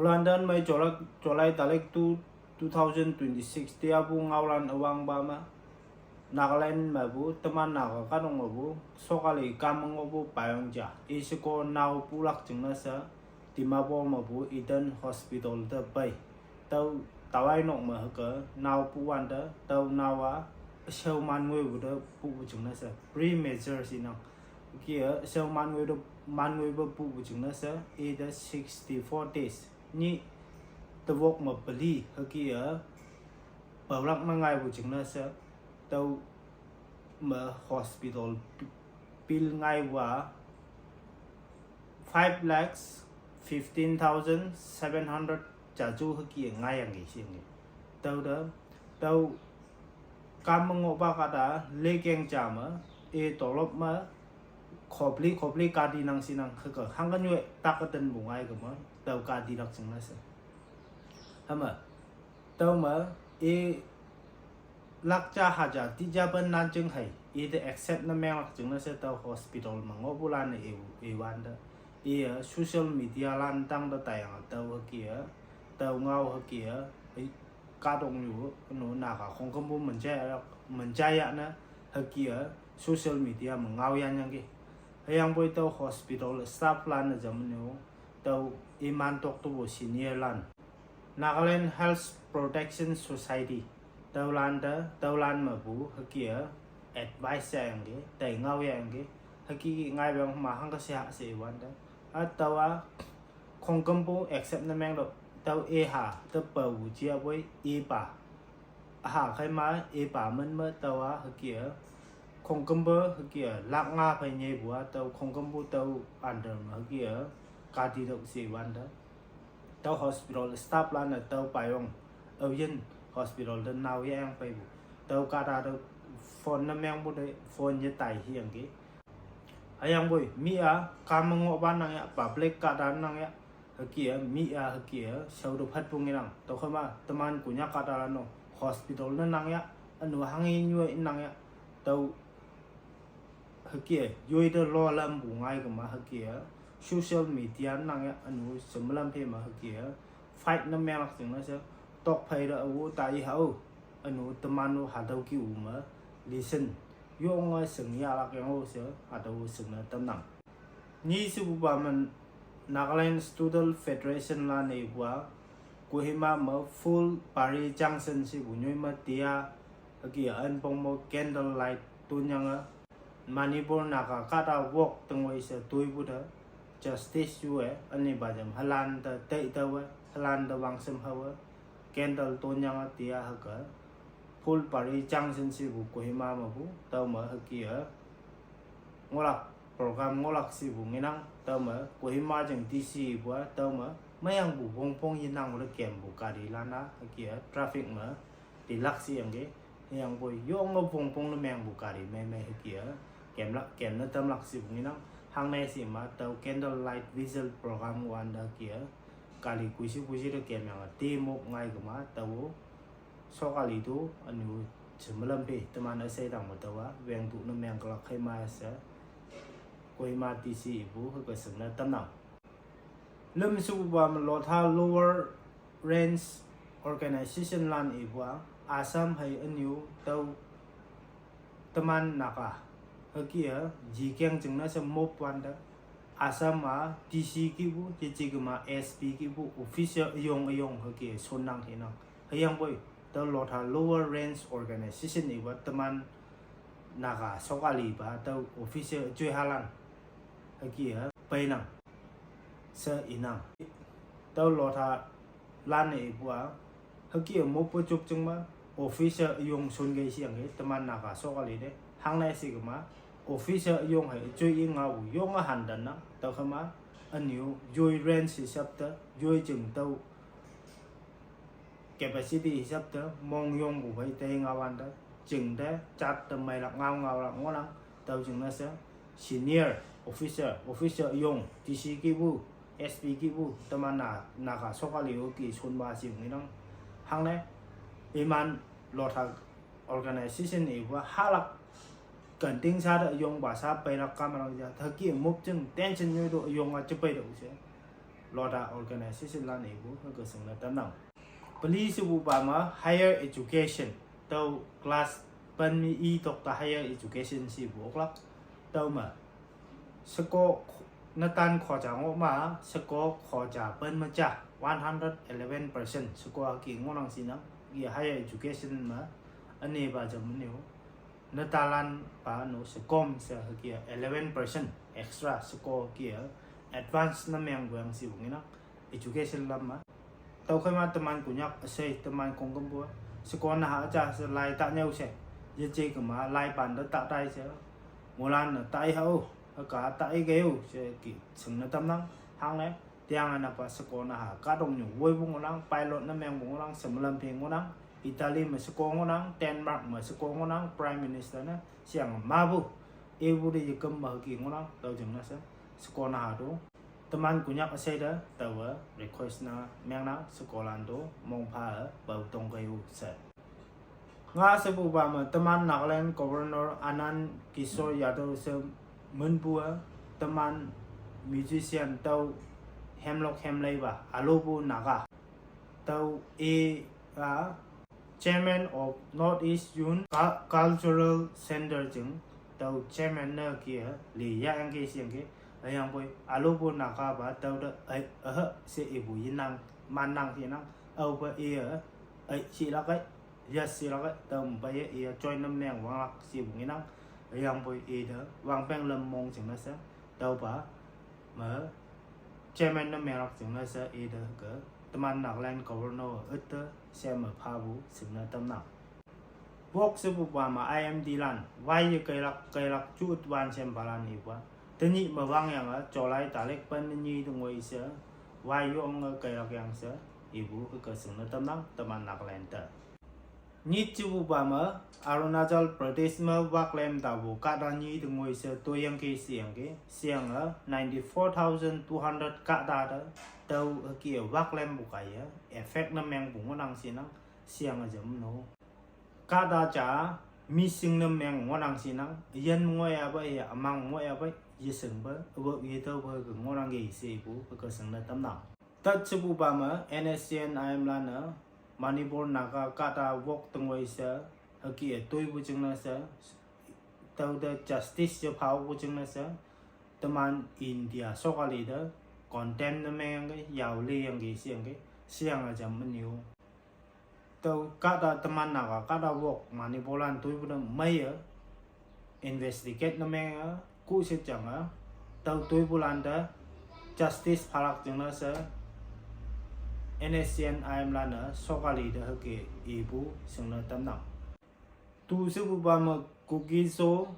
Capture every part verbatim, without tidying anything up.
London mai July, July tarik two, two thousand twenty-six, tia bu ngaolan awang ba ma. Nagaland ma bu, teman Naga kadong ma bu, sokali kamang bu payong ja. Isiko nao pulak jingna sa, Dimapur ma bu Eden Hospital de bai. Tau tawai nok ma haka, nao pu wanda, tau nawa, asau man ngui bu de pu bu jingna sa. Premature sinang. Kia, asau man ngui de, man ngui bu pu bu jingna sa, ida sixty-four days. Ni, tawok ma pali, hakia, paulak na ngai bu jingna sa, tau ma hospital pi-, bill ngai wa five lakhs fifteen thousand seven hundred jaju haki ngai yang ki sing. Tau da, tau kam ngo ba kata lekeng jama, e tolop ma, khopli, khopli kadi nang sinang haka, hangkan yue takatan bu ngai kama, tau kadi lak sing na sa. Hama, tau ma, e lakcha haja tija ban nan jeng hai, ida accept na meng lak jeng na sa tau hospital ma ngo bu lan e, e wanda. Iya social media lan tang da tayang tau hakia, tau ngao hakia, e, kadong yu, no Naga khongkambu menjaya, menjaya na hakia, social media ma ngao yan yang ki. Hayang boi tau hospital staff lan na jam no, tau iman tok tu bu senior lan. Nagaland Health Protection Society, taulan da, taulan ma bu, hakia, advice ya yang ke, tai ngao ya yang ke, haki ngai bang ma hang ka sia se wan da. Atawa, khongkambu accept na meng do, tau e ha, ta pa bu jia boi, e pa. Aha, khai ma, e pa man ma, tawa, hakia, khongkambu, hakia, lak nga phai nyai bua, tau khongkambu, tau under ma, hakia, kati dok se wan da. Tau hospital staff lan na tau payong. Au yin hospital da nao ya yang pai bu. Tau kata da phone na meng bu da phone ya tai hi yang ki. Hayang boi, mi a, kam ngo ba nang ya, public kata nang ya. Hakia, mi a, hakia, sau da phat bu ngi nang. Tau kama, teman kunya kata la no. Hospital na nang ya, anu hangi nyue nang ya. Tau hakia, yoi da lo lam bu ngai kama hakia, social media nang ya anu semalam phe ma hakia, fight na meng lak sing na sa, tok phai da u ta i hau, anu teman u hadau ki u ma, listen, yong a sing ya lak yang u sa, hadau sing na tam nang. Ni si bu ba man Nagaland Student Federation la ne bua, Kohima ma full Pari Junction si bu nyoi ma tia, hakia an pong mo candle light tun yang a, Manipur Naga kata wok tengwei se tui bu da, justice yu e, ani ba jam halan da, tei da we, halan da wang sem ha we, candle tun yang a tia haka, full Pari Junction si bu Kohima ma bu, tau ma hakia, ngolak program ngolak si bu nginang, tau ma, Kohima jeng D C bu a, tau ma, mayang bu wong pong yinang wala kem bu kari lana, hakia, traffic ma, di lak si yang ke, yang boi, yong a wong pong na meng bu kari, me me hakia, kem lak, kem na tam lak si bu nginang, hang nai si ma, tau candle light vigil program wan da kia, kali kuisi kuisi da kem yang a, ti mok ngai kama, tau, sokali tu, anu, semalam phe, teman a sai tang ma tau a, weng tu na meng kalak khai ma sa, Kohima D C i bu, haka sing na tam nang. Lem su ba ma Lotha Lower Range Organization lan i bu a, Assam hai anu, tau, teman Naga, hakia, ji keng jeng na sa mop wan da, Assam a, D C ki bu, ji ji kama S P ki bu, officer yong yong hakia, son nang hi nang. Hayang boi, tau Lotha Lower Range Organization i bu a, teman Naga sokali ba, tau officer joi halan. Hakia, pai nang. Sa inang. Tau Lotha lan e bua. Hakia mo po chuk chang ma. Officer yong sun gai siang e. Teman Naga sokali de. Hang nai si kama. Officer yong hai. Joi i ngau yong a han dan na. Tau kama. Anu. Joi range si sap ta. Joi jeng tau. Capacity hisap ta, mong yong bu bai tei ngawan ta, jing ta, chat ta mai lak ngau ngau lak ngonang, tau jing na sa, senior officer, officer yong, D C ki bu, S P ki bu, teman na, Naga sokali o ki sun ba si ngi nang. Hang ne, iman Lotha organization i bu halak, kan ting sa ta yong ba sa pai lak kam lang ja, ta ki mop jing, tension nyo do yong a chipai do se. Lotha organization lan ipu hüke shingne tamnang. Peli shepupa me higher education, tüo class pen me i tok te higher education shepu oklak. Tüome sheko netan khoja ngoh ma, sheko khoja pen me ja, one hundred eleven percent sheko hüke ngohnang shinang, i higher education me, ünepa jam ünyu. Netanlan pa no shekom she hüke eleven percent extra sheko hüke advance ne mengpu yang shepu ngenang, education lam me. Tüokhei ma teman Konyak üshei, teman khongkümpu, sheko naha ja she lai ta nyüo she, yeje kema lai pan te ta tai she, moilan-e tai hao, hüke tai keo she ke shingne tamnang, hangne. Tiang anapa sheko naha kahtoknyu woipu ngohnang, pilot ne mengpu ngohnang, shemelam phe ngohnang, Italy me sheko ngohnang, Denmark me sheko ngohnang, Prime Minister ne sheyange mapu, ipu te yeküm me hüke ngohnang, tüo jingne she, sheko naha to teman Konyak üshei te taowe request ne mengnang, shekolan to mongpha-e pao tongkei-o she. Nga shepupa me teman Nagaland Governor Anand Kishore Yadav she minpu-e, teman musician tüo Hemlok Hemleipa, ülopu Naga, tüo i-a Chairman of North East Youth Cul-, Cultural Center jing, tüo chairman ne ke-a li yayangki sheyangki, hüyangpoi ülopu Nagapa tüote ei, ühe she ipu yenang, mannang shenang, aope i-e ei shilak ei, yes shilak ei, tüopa ye i-a join ne meng wanglak shepu ngenang, hüyangpoi ite wangpeng lam mong jingne she, tüopa me chairman ne menglak jingne she ite ke teman Nagaland Governor üte sheme phapu shingne tamnang. Wok shepupa me I M D lan, wai ye keilak keilak ju ütwan shempalan ipa, tenyih me wangyange July tarik pen me nyi te ngoi she, wai yonge keilak yang she, ipu hüke shingne tamnang teman Nagaland te. Nyit shepupa me, Arunachal Pradesh me waklem tapu kahta nyi te ngoi she toiyangki sheyangki, sheyange ninety-four thousand two hundred kahta te, tüo hüke waklempu kaiye effect ne mengpu ngohnang shenang, sheyange jam no. Kahta ja missing ne meng ngohnang shenang, üyin ngoh yapei, ümang ngoh yapei, yeshingpe, üwak yetaope ke ngohnangki shepu hüke shingne tamnang. Tat shepupa me, N S C N I M lan-e Manipur Naga kahta wok te ngoi she, hüke toipu jingne she, tüote justice yephaopu jingne she, teman India sokali te condemn ne mengyangki, yao liyangki sheyangki, sheyange jam ünyu. Tüo kahta teman Naga kahta wok Manipur lan toipu te meiye investigate ne menge, kushe jange, tüo toipulan te justice phalak jingne she, N S C N I M lan-e sokali te hüke ipu shingne tamnang. Tu shepupa me Kuki-Zo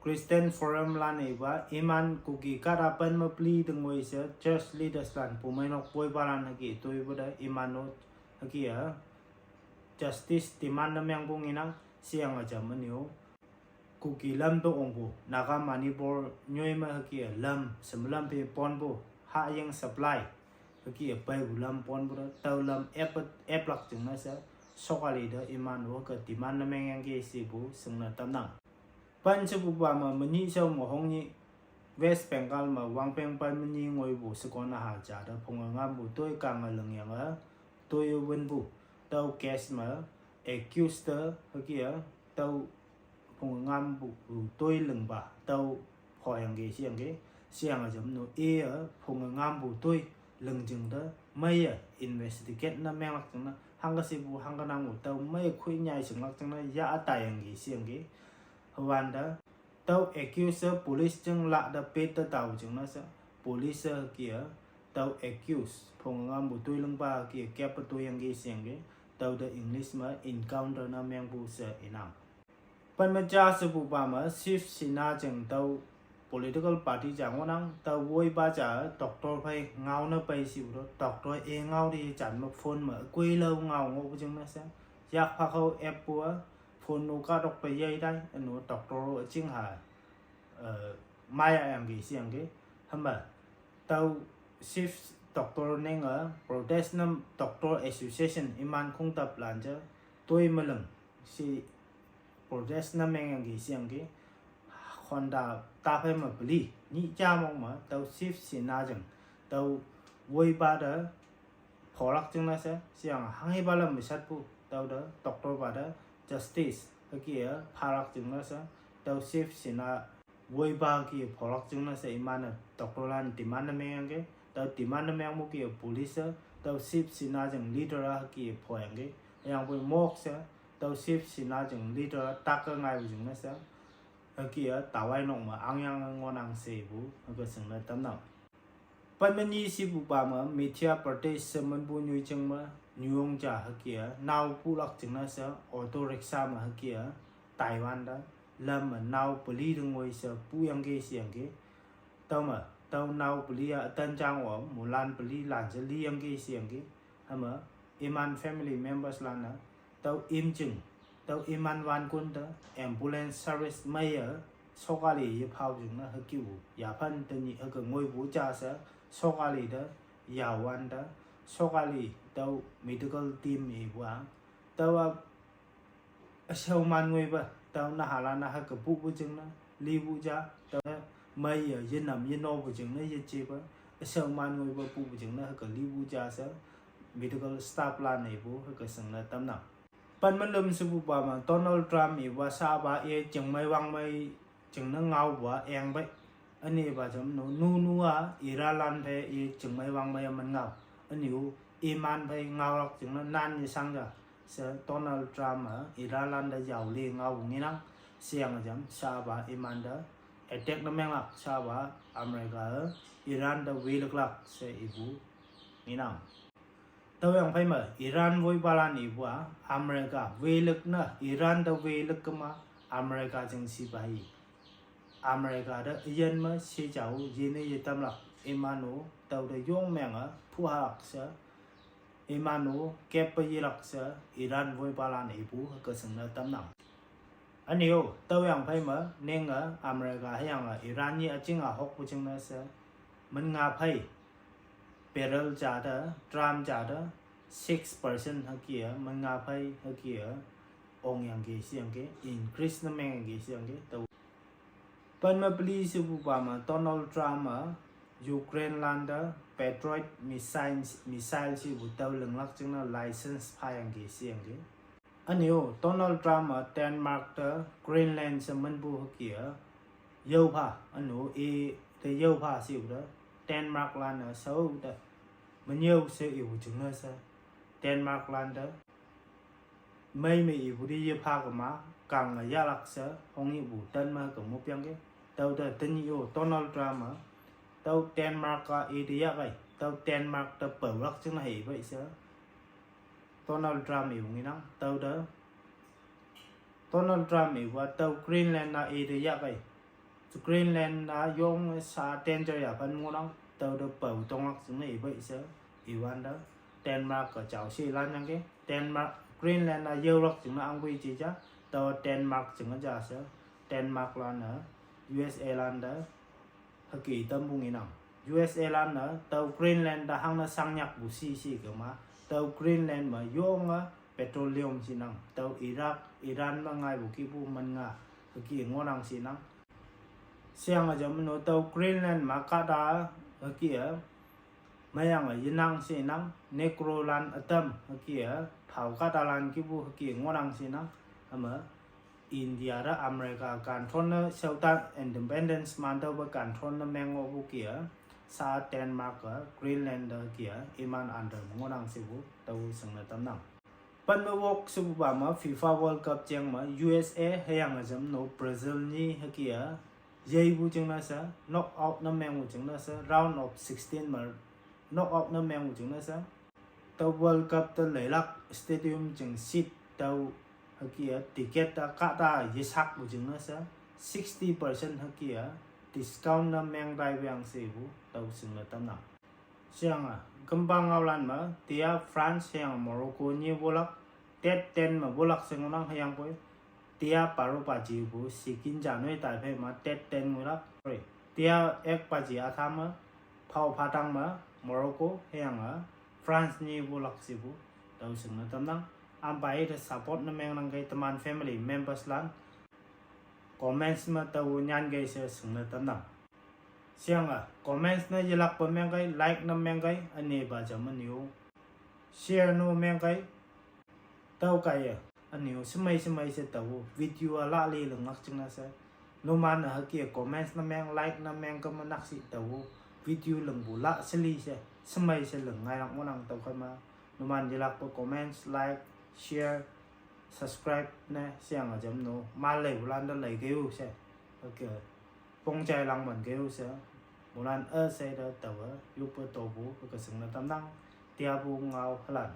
Christian Forum lan-e ipa, iman Kuki kahta pen me peli te ngoi she church leaders lan, pumeinok poipalan hüke toipu te iman-o hüke-a justice demand ne mengpu ngenang, sheyange jam ünyu. Kuki lam te ongpu, Naga Manipur nyoi me hüke-a lam, shemelam phe ponpu, hahying supply, hüke-a peipu lam ponpu te, tüo lam ep, eplak jingne she, sokali te iman-o hüke demand ne mengyangki shepu shingne tamnang. Pen shepupa me menyih shao me hongnyih West Bengal me wangpeng pen me nyi ngoipu sheko naha ja te phunge ngampu toi kange lingyange, toi winpu, tüo case me accused te hüke-a, tüo phunge ngampu toi lingpa tüo phoyangki sheyangki, sheyange jam no, iye phunge ngampu toi lingjing te meiye investigate ne menglak jingne, hangke shepu hangke nangpu tüo mei khoi nyai shinglak jingne ya ütaiyangki sheyangki. Hüwante tüo accused-e police jing lah te pet te tao jingne she, police-e hüke-a tüo accused phunge ngampu toi lingpa hüke-a keppe toiyangki sheyangki, tüote English me encounter ne mengpu she inang. Pen me ja shepupa me Shiv Sena jing tüo political party ja ngohnang, tüo woipa ja doctor phei ngao ne pei shepu to, doctor-e ngao te yejan me phone me koilao ngao ngohpu jingne she, yak phakao eppu-a, phone-o kahtok pe yei tai, üno doctor-o üjing ha, eh, maya yangki sheyangki, hüme, tüo Chief Doctor ninge protest ne, Doctor Association iman khongtaplan ja, toi meleng she protest ne mengyangki sheyangki, khonta taphei me peli, nyih ja mong me, tüo Shiv Sena jing, tüo woipa te pholak jingne she, sheyange hanghepa lam me shatpu, tüo te doctorpa te justice hüke-e phalak jingne she, tüo Shiv Sena woipa hüke pholak jingne she iman-e doctorlan demand ne mengyangki, tüo demand ne mengpu ke police-e tüo Shiv Sena jing leader-a hüke phoyangki, hüyangpoi mok she, tüo Shiv Sena jing leader-a take ngaipu jingne she, hüke-e tawai nok me angyange ngohnang shepu hüke shingne tamnang. Pen me nyi shepupa me Madhya Pradesh she minpu nyoijing me, nyuyong ja hüke-e nao pulak jingne she, auto rickshaw me hüke-e taiwante, lam me nao peli te ngoi she puyangki sheyangki. Tüome, tüo nao peli-a ütan jang-o mulan peli lan she liyangki sheyangki. Hüme, iman family members lan-e, tüo imjing, tüo iman wankon te ambulance service meiye, sokali yephao jingne hükepu yaphan tenyih hüke ngoipu ja she, sokali te, yawante, sokali tüo medical team ipu-a, tüo-a üshao man ngoipe, tüo nahalan-a hüke pupu jingne, lipu ja, tüo meiye yenam yenopu jingne yejepe, üshao man ngoipe pupu jingne hüke lipu ja she, medical staff lan-e ipu hüke shingne tamnang. Pen me lüm shepupa me Donald Trump ipu-a shapa i chingmei wangmei jingne ngaopu-a engpei. Ünepa jam no, nunu-a Iranlan phei i chingmei wangmei-a man ngao. Ünyu iman phei ngaolak jingne nan yeshang ja she Donald Trump-e Iranlan te yaole ngaopu ngenang, sheyange jam shapa imante attack ne menglak, shapa America-e Iran te welüklak she ipu ngenang. Tüoyang phei me Iran woipalan ipu-a, America welük ne, Iran te welük kema, America jing shipa hi, America te üyin me shejao yene yetamlak, iman-o tüote yong menge phuhalak she, iman-o keppe yelak she, Iran woipalan ipu hüke shingne tamnang. Ünyu, tüoyang phei me ninge America hüyange Iran nyi üjing-a hokpu jingne she, minnga phei barrel ja te, drum ja te, six percent hüke-e, minnga phei hüke-e, ongyangki sheyangki, increase ne mengyangki sheyangki, tüo. Pen me peli shepupa me Donald Trump-e Ukrainelan te Patriot missile, missile shepu tüo linglak jingne license phayangki sheyangki. Ünyu Donald Trump-e Denmark te Greenland she minpu hüke-e, yaopha, ünu i te yaopha shepu te, Denmarklan-e shao te, menyüo she ipu jingne she, Denmarklan te mei me ipu te yepha kema, kange yahlak she hongyipu tan me ke mopyangki. Tüote tenyih-o Donald Trump-e, tüo Denmark-a i te yahkei, tüo Denmark te paolak jingne hei pei she, Donald Trump ipu ngenang, tüote Donald Trump ipu-a tüo Greenland-a i te yahkei, Greenland-a yong sha danger yaphan ngohnang, tüote pao tonglak jingne ipei she, iwante, Denmark-e jao she lanyangki, Denmark, Greenland-a yaolak jingne angpoi je ja, tüo Denmark jingne ja she, Denmarklan-e, U S A lan te, hüke tampu ngenang. U S A lan-e tüo Greenland te hangne shangyakpu shi shi kema, tüo Greenland me yonge petroleum shinang, tüo Iraq, Iran me ngaipu kihpu minnga, hüke ngohnang shinang. Sheyange jam no tüo Greenland me kahta hüke-e, meyange yenang shinang, Negrolan ütam hüke-e, phao kahtalan kihpu hüke ngohnang shinang, hüme India te America control ne shaota independence mantaope control ne meng ngohpu ke-a, sha Denmark-e Greenland te ke-a iman under me ngohnang shepu tao shingne tamnang. Pen me wok shepupa me FIFA World Cup jeng me U S A hüyange jam no Brazil nyi hüke-a, yeipu jingne she, knock out ne mengpu jingne she, round of sixteen me knock out ne mengpu jingne she, tüo World Cup te leilak stadium jing seat tüo hüke-a ticket-a kahta yeshakpu jingne she, sixty percent hüke-a discount ne meng taipeang shepu tao shingne tamnang. Sheyange, kümpa ngaolan me, tia France hüyange Morocco nyi wolak, tet ten me wolak she ngohnang hüyangpoi, tia paropa jipu, sikin ja noi tai phei me tet ten ngoilak, sorry, tia ekpa ji atha me, phao phatang me, Morocco hüyange France nyi wolak shepu tao shingne tamnang. Ampa ite support ne mengnangkei teman family members lan comments me tao nyankei she shingne tamnang. Siang a comments na yelakpe mengkei, like na mengkei, ünyipa jam ünyu share nu mengkei, tüokaiye ünyu shemei shemei she tao video a la li lingak jingne she, numan-e hüke comments ne meng, like ne meng kema nakshih tao video lingpu la sheli she, shemei she ling ngailak ngohnang. Tüokhei ma numan yelakpe comments, like, share, subscribe ne sheyange jam no man leipulan te leikei-o she, hüke pongjai lang mankei-o she, moilan üshei te taowe yoppe topu hüke shingne tamnang. Tiapu ngao hülan